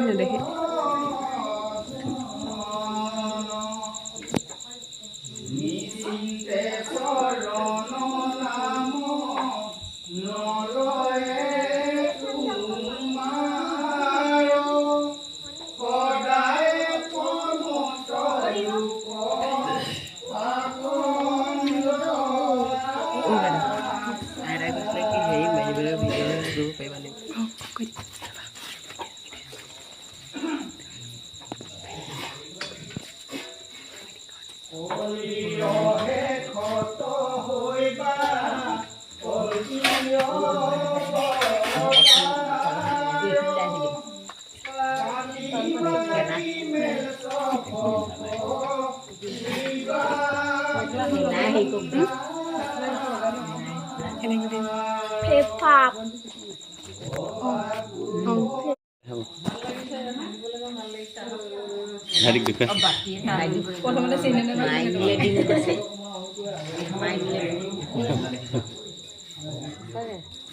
নেদেখে।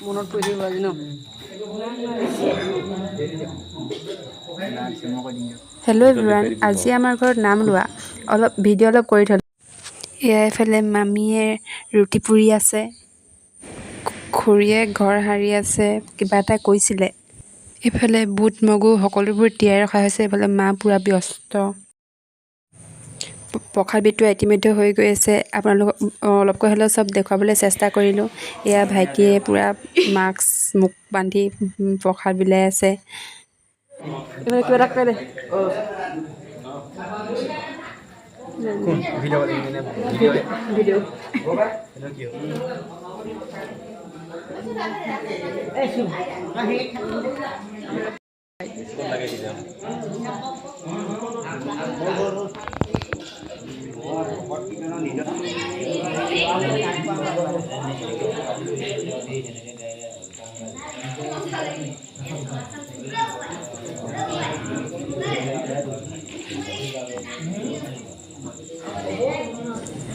মনত পৰি থাকিব আজি ন। হেল্ল' এভৰিৱান, আজি আমাৰ ঘৰত নাম লোৱা, অলপ ভিডিঅ' অলপ কৰি থ'লোঁ। এয়া এইফালে মামীয়ে ৰুটি পুৰি আছে, খুৰীয়ে ঘৰ সাৰি আছে, কিবা এটা কৈছিলে। এইফালে বুট মগু সকলোবোৰ তিয়াই ৰখা হৈছে। এইফালে মা পূৰা ব্যস্ত। প্ৰসাদ বিতৰণ ইতিমধ্যে হৈ গৈ আছে। আপোনালোকক অলপকৈ হ'লেও চব দেখুৱাবলৈ চেষ্টা কৰিলোঁ। এয়া ভাইটিয়ে পূৰা মাস্ক মুখ বান্ধি প্ৰসাদ বিলাই আছে। এইফালে কিবা এটা কৈ দে। ভিডিঅ'।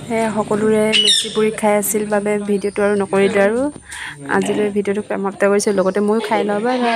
সেয়া সকলোৰে লুচি পুৰি খাই আছিল বাবে ভিডিঅ'টো আৰু নকৰিলোঁ আৰু আজিলৈ ভিডিঅ'টো সমাপ্ত কৰিছোঁ। লগতে ময়ো খাই লওঁ। Bye bye.